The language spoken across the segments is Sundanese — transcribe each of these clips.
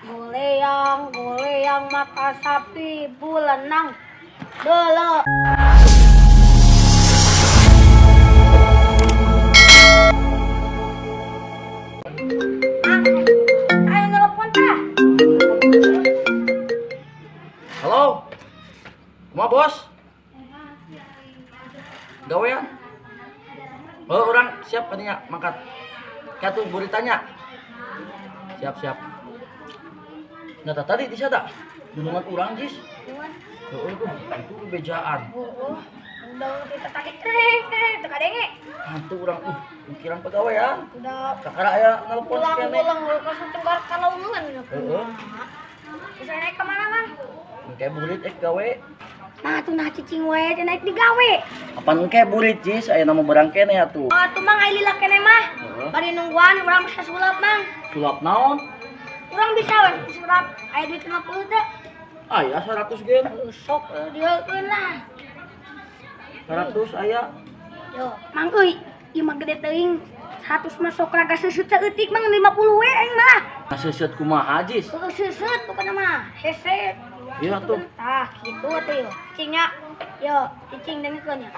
Goleang, goleang mata sapi bulenang. Dele. Ayo nelpon tah. Halo. Kumaha, Bos? Gawean? Oh, orang siap katanya mangkat. Katu buritanya. Siap, siap. Nah, tadi di sana dunungan urang, Jis. Heeh, tuh, itu bejaan. Oh, udah kita tadi teh teh teu kadenge. Hantu urang mikiran pegawaian. Udah Kakara aya nelpon pulang kene. Pulang langsung tenggar kalau unungan. Heeh. Bisa naik kemana, Mang? Engke burit ek gawe. Nah, tuh nah cicing wae teh naik digawe. Apan engke burit, Jis, aya nama barang kene atuh. Oh, tuh Mang ai lila kene mah. Heeh. Bari nungguan urang bisa sulap, Mang. Sulap naon? Urang bisa we sulap aya duit 50 teh. Aya 100 gen. Sok dieukeun lah. 100 aya. Yo, Mang euy, ieu mah gede teuing. 100 mah sok raga seuseut saeutik Mang 50 we aing mah. Nah, seuseut kumaha, Jis? Heeh, seuseut pokona mah. Hese. Iya tuh. Tah, kitu atuh yo. Cicingnya. Yo, cicing dengekeun ya.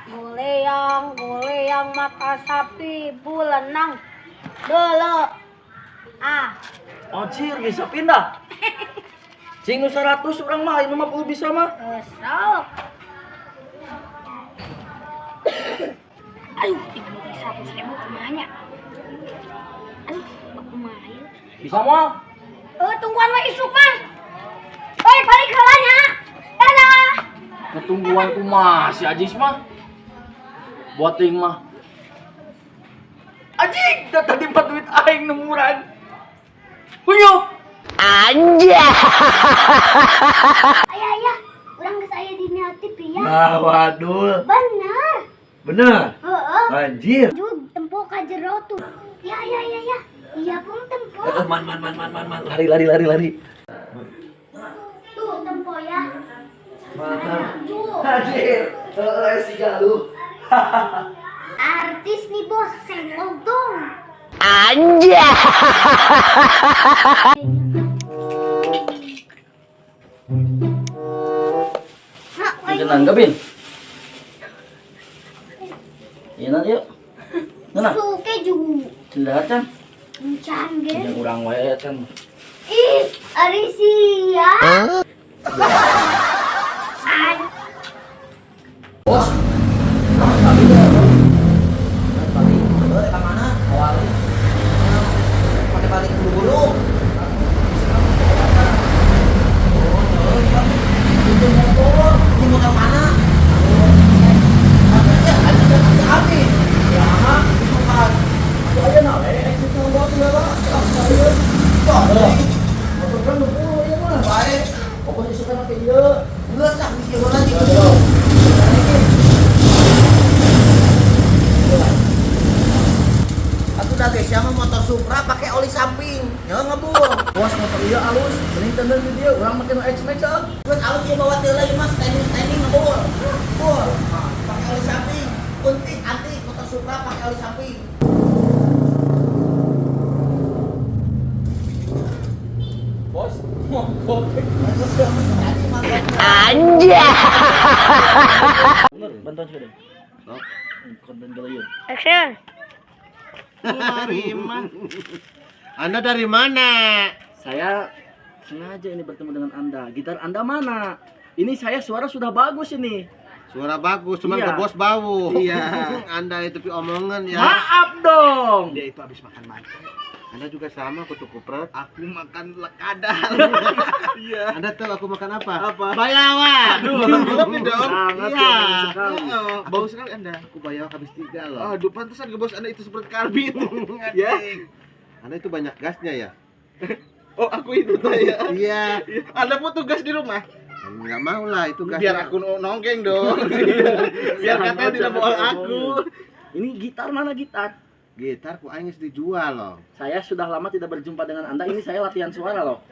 Goleang, goleang mata sapi bulenang. Dele. Ah, Anjir, bisa pindah. Cing nu 100 urang mah, 50 bisa mah. Sok. Aduh, tinggal 100.000 kumaha nya? Aduh, kumaha ieu? Bisa moal? Tungguan we isuk, Mang. Oi, balik heula nya. Dadah. Ngetungguan kumaha si Ajis mah? Buat ting mah. Anjing, da tadi empat duit aing nu murah. Huyuh. Ayah, ayah, urang geus aya di TV ya. Nah, waduh. Bener. Bener. Heeh. Anjir. Jug tempo ka jero tuh. Ya, ya, ya, ya. Iya pun tempo. Man, man, man, man, man, man. Lari, lari, lari, lari. Tuh tempo ya. Mantap. Tuh. Anjir. Heeh, si Galuh. Artis nih bos, senggol dong. Anjay. Tenang gabin. Iya nanti yuk. Nana, Suke juga. cendaran can. Encan ge. Yang urang wae can. Ih, ari sia. Bos. Tadi ya, Bos. Tadi. Ka mana? Awalnya. Pakai balik buru-buru. Itu motor. Ini motor mana? Ya, ada ada api. Ya, Itu kan. itu aja nah, exit nomor dua, sekalian. Motor kan 20 ya mah. Baik. Pokoknya isukan make ieu. Geus ah geus ieu lagi. Atuh da geus mah motor Supra pakai oli samping. Nya ngebul. Bos motor ieu alus, mending tenden di dieu urang make nu X-Max ah. Geus alus ieu bawa teu ieu mah standing standing ngebul. Ngebul. Pakai oli samping. Untik antik motor Supra pakai oli samping. Bos, mogok. Bener, bantuan sekali. Sok. Konten galeun. Action. Anda dari mana? Saya sengaja ini bertemu dengan Anda. Gitar Anda mana? Ini saya suara sudah bagus ini. Suara bagus, cuman Iya. ke bos bau. Iya. Anda itu pi omongan ya. Maaf dong. Dia itu habis makan mace. Anda juga sama kutu kupret. Aku makan lekadal. Iya. Anda tahu aku makan apa? Apa? Bayawak. Aduh, lebih dong. Sangat Iya. ya, sekali. Oh, bau sekali Anda. Aku bayawak habis 3 loh. Aduh, pantesan ke bos Anda itu seperti karbit. Ya. Anda itu banyak gasnya ya? Oh, aku itu tuh ya. Iya. Anda butuh gas di rumah. Enggak mau lah itu gasnya. Biar aku nonggeng dong. Biar katanya tidak bohong aku. Ini gitar mana gitar? Gitar ku aing geus dijual loh. Saya sudah lama tidak berjumpa dengan Anda. Ini saya latihan suara loh.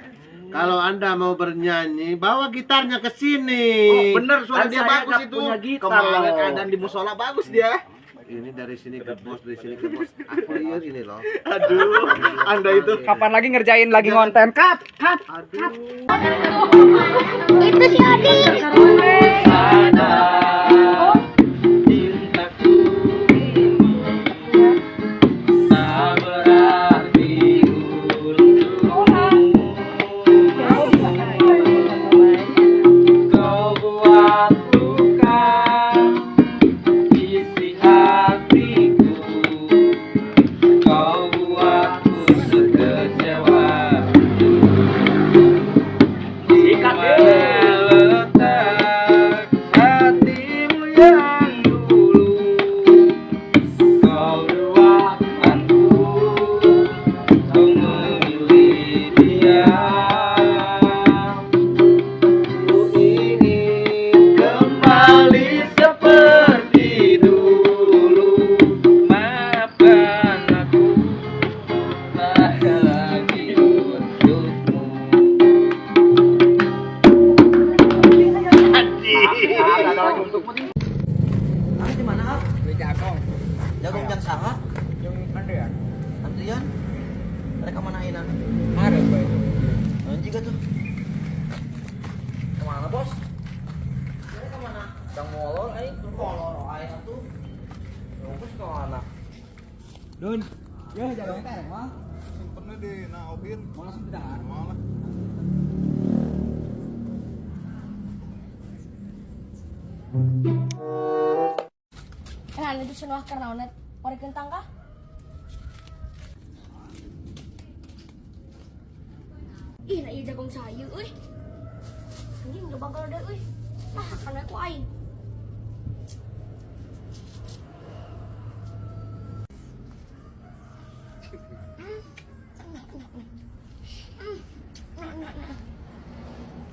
Kalau Anda mau bernyanyi, bawa gitarnya ke sini. Oh, bener suara Kan dia saya bagus nggak itu. punya gitar Kemarin loh. keadaan di musola bagus dia. Ini dari sini ke bos, dari sini ke bos. Aku lihat ini loh. Aduh, Anda itu Kapan lagi ngerjain lagi ngonten? Cut, cut. Aduh. Itu si Adi. Kau buat luka isi hatiku. Kau buatku sekecewa. Di mana letak hatimu yang dulu? Kau duakanku, kau memilih dia. Ku ingin kembali seperti dulu. Maafkan aku, tak lagi untukmu. Ah, di mana, ah? Di jagong. Jagong jang saha? Yang Andrian. Andrian. Mereka mana ayeuna? Hareup bae. Anjing tuh. Kemana bos? Mereka mana? Kang molor aing. Molor aing atuh. Bos kemana? Dun. Ya jagong teh mah. Simpennya di naobin. Mau langsung didahar. Mau lah. Nah, itu senwah karena ore kentang kah? Ih, nah iya jagung sayu euy. Anjing udah bakal deh euy. Ah, karena aku aing.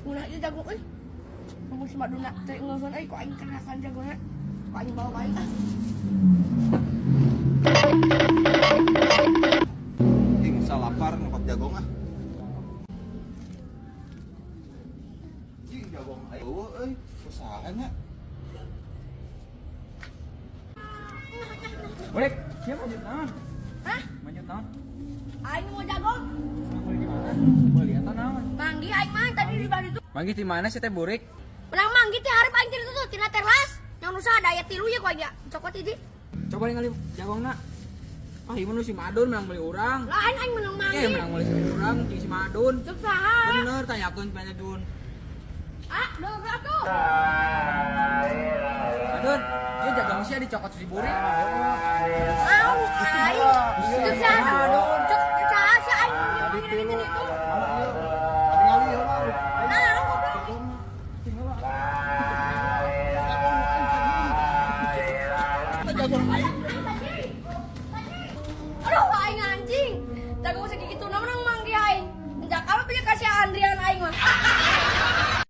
Ulah ieu jagung euy. Mun si Maduna teh ngeukeun euy ku aing kerasan jagungna. Ku aing bawa bae ah. Ih, masa lapar nyokot jagong ah. Ih, jagong aing. Eueuh euy, usaha nya. Boleh, siapa lanjut naon? Hah? Lanjut naon? Aing mau jagong. Boleh di mana? Boleh lihat naon? Manggi aing mah tadi di bali itu. Manggih di mana sih teh burik? Menang manggi teh hareup aing tina tuh tina terlas. Yang nusa ada aya tilu ya ku aing ya. Cokot hiji. Coba ningali jagongna. Ah, ieu mah nu si Madun menang beli urang. Lain aing menang manggi. Eh, menang beli si urang jeung si Madun. Cek saha? Bener tanyakeun pada Dun. Ah, dong atuh. Madun, ieu jagong sia dicokot si burik. Mau aing. Cek saha? Cek saha si aing manggi manggi itu. Nah, goblok. Aduh, aing anjing. Jagung segitu menang manggi aing. Enjak apa punya kasih Andrian aing mah.